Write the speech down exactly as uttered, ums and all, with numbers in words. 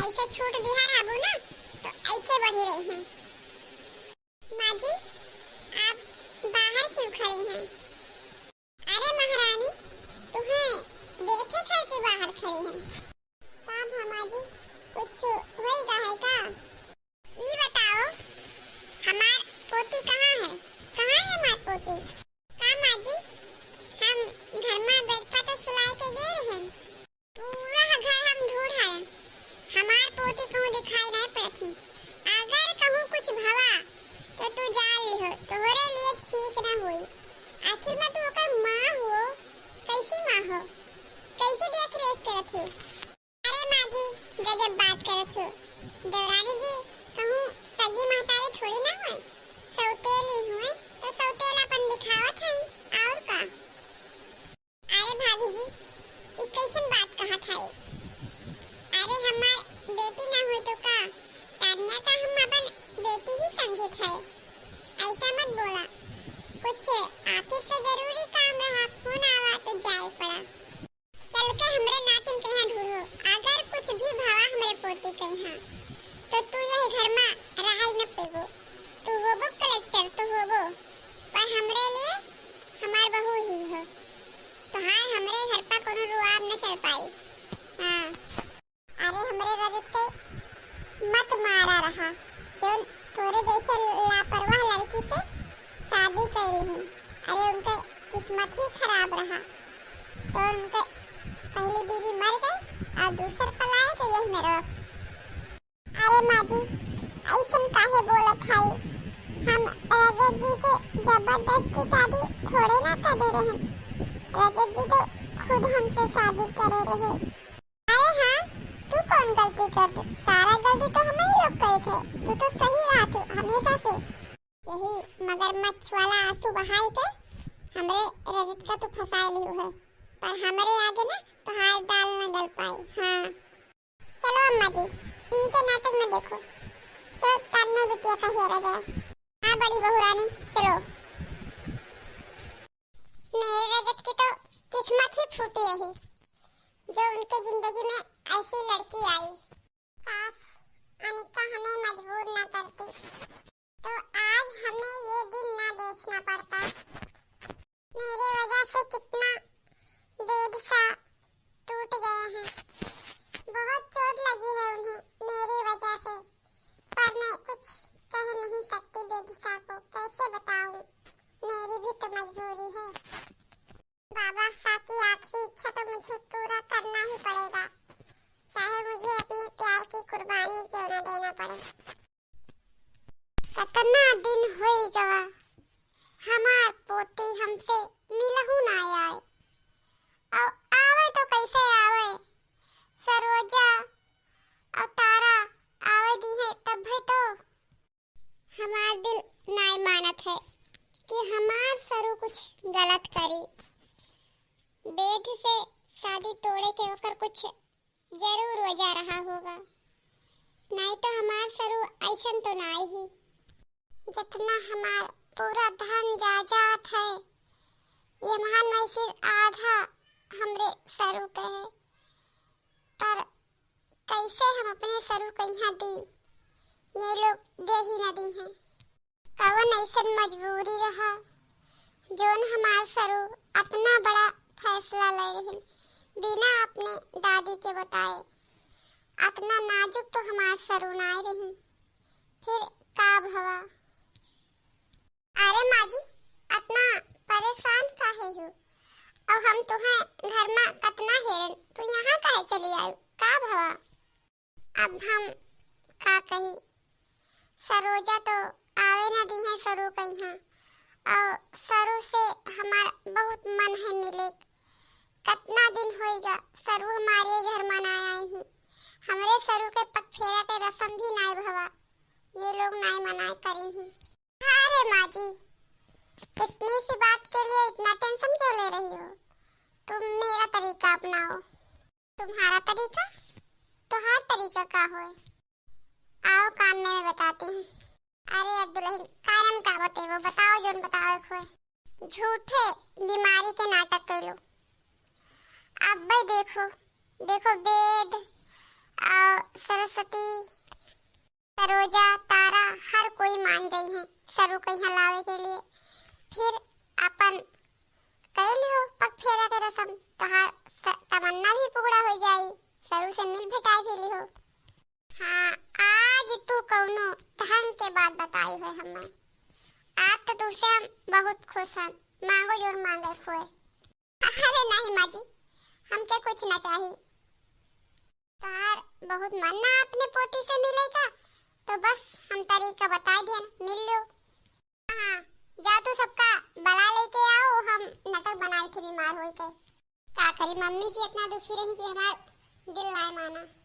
ऐसे छूट दिहा रहबू ना, तो ऐसे बढ़ी रही हैं। माँ जी, आप बाहर क्यों खड़ी हैं? अरे महारानी, तुम्हें देखे खातिर बाहर खड़ी हैं। का भा माँ जी, कुछ होइगा है का? ई बताओ, हमार पोती कहाँ है? कहाँ है हमार पोती? का माँ जी, हम घर में बेड पर तो सुलाए के गए रहे, पूरा घर हम ढूंढ आए, हमार पोती कहूँ दिखाई नहीं पड़त ही। अगर कहूँ कुछ भवा तो तू जान लिहो, तोहरे लिए ठीक न होई। आखिर में तू ओकर माँ हो, कैसी माँ हो, कैसे देख रेख करत हो? अरे माँ जी, गजब बात करत हो। देवरानी जी, कहूँ सगी महतारी थोड़ी ना होए, सौतेली हुए, तो सौतेलापन दिखावत है, और का? अरे भाभी जी, ई कैसन बात कहत है? अरे हमार बेटी ना होए तो का, तान्या का हम अपन बेटी ही समझित है। ऐसा मत बोला, कुछ ऑफिस से जरूरी काम रहा, फोन आवा तो जाए पड़ा। चल के हमरे नातिन के यहाँ ढूंढो। अगर कुछ भी भवा हमरे पोती के यहाँ, तो तू यह घर में रह न पेबो। तू होबो कलेक्टर तो होबो, पर हमरे लिए हमार बहू ही हो। तोहार हमरे घर पर कोनो रुआब न चल पाई। हाँ। अरे हमरे रजत के मत मारा रहा, जो तोरे जैसे लापरवाह लड़की से शादी कैली ही। अरे उनके किस्मत ही खराब रहा, तो उनके पहली बीवी मर गई और दूसर पलाए तो यही में रहो। अरे माँ जी, ऐसन काहे बोलत है? हम रजत जी से जबरदस्ती शादी थोड़े ना कर दे रहे हैं। रजत जी तो खुद हमसे शादी करे रहे। अरे हाँ, तू कौन गलती कर दे? सारा गलती तो हम ही लोग करे थे। तू तो सही रहा तू हमेशा से। यही मगरमच्छ वाला आंसू बहाई के हमरे रजत का तू फंसाए लियो है, पर हमरे आगे ना तोहार दाल न गल पाई। हाँ, चलो अम्मा जी, इनके नाटक न देखो। चलो तान्या बिटिया का हेरा जाए। हाँ बड़ी बहू रानी, चलो। मेरे रजत की तो किस्मत ही फूटी रही, जो उनके जिंदगी में ऐसी लड़की आई। काश अनिका हमें मजबूर ना करती, तो आज हमें ये दिन ना देखना पड़ता। मेरे वजह से कितना बेद सा टूट गए हैं। बहुत चोट लगी है उन्हें मेरी वजह से, पर मैं कुछ कह नहीं सकती बेद सा को, कैसे बताऊं? मेरी भी तो मजबूरी है। बाबा सा की आखिरी इच्छा तो मुझे पूरा करना ही पड़ेगा, चाहे मुझे अपने प्यार की कुर्बानी क्यों ना देना पड़े। कतना दिन होई गवा, हमार पोती हमसे मिलहू ना आए। और आवे तो कैसे आवे? सरोजा और तारा आवे दी है तब भी तो। हमार दिल नाय मानत है कि हमार सरू कुछ गलत करी। बेद से शादी तोड़े के ओकर कुछ जरूर वजह रहा होगा, नहीं तो हमार सरू ऐसन तो नाय ही। जितना हमार पूरा धन जायदाद है, ये महान में से आधा हमरे सरू के है, पर कैसे हम अपने सरू के यहाँ दी, ये लोग दे ही न दी हैं। कवन ऐसन मजबूरी रहा, जोन हमार सरू अतना बड़ा फैसला ले रहिन, बिना अपने दादी के बताए। अतना नाजुक तो हमार सरू नाय रही, फिर का भवा? अरे माँ जी, अतना परेशान काहे हो? और हम तुम्हें घर में कतना हेरन, तू यहाँ काहे चली आयु? का भवा? अब हम का कही, सरोजा तो आवे न दी है सरू के यहाँ, और सरू से हमार बहुत मन है मिले। कतना दिन होइगा सरू हमारे घर में ना आई ही। हमरे सरू के पगफेरा के रस्म भी नाय भवा, ये लोग नाय मनाए करिन ही। अरे माँ जी, इतनी सी बात के लिए इतना टेंशन क्यों ले रही हो? तुम मेरा तरीका अपनाओ। तुम्हारा तरीका? तुम्हार तरीका का होए? आओ कान में मैं बताती हूँ। अरे अब दुल्हन, कारण का बतेबो, बताओ जोन बताओ एक होए। झूठे बीमारी के नाटक कर लो। अब भाई देखो, देखो बेद और सरस्वती, सरोजा, तारा, हर कोई मान जइहैं सरू के यहाँ लावे के लिए। फिर अपन कइ लिहो पग फेरा के रसम, तोहार स-, तमन्ना भी पूरा होइ जाई, सरू से मिल भेटाए भी लिहो। हाँ, आज तू कउनो ढंग के बात बताई है हमें। आज तो तुझसे हम बहुत खुश हैं, मांगो जोन मांगे खोए। अरे नहीं माँ जी, हमके कुछ ना चाही। तोहार बहुत मन ना अपने पोती से मिले का, तो बस हम तरीका बताए दियन, मिल लो। हाँ, जा तू सबका बला लेके आओ, हम नाटक बनाए थे बीमार होई के। का करी मम्मी जी इतना दुखी रही कि हमार दिल नाय माना।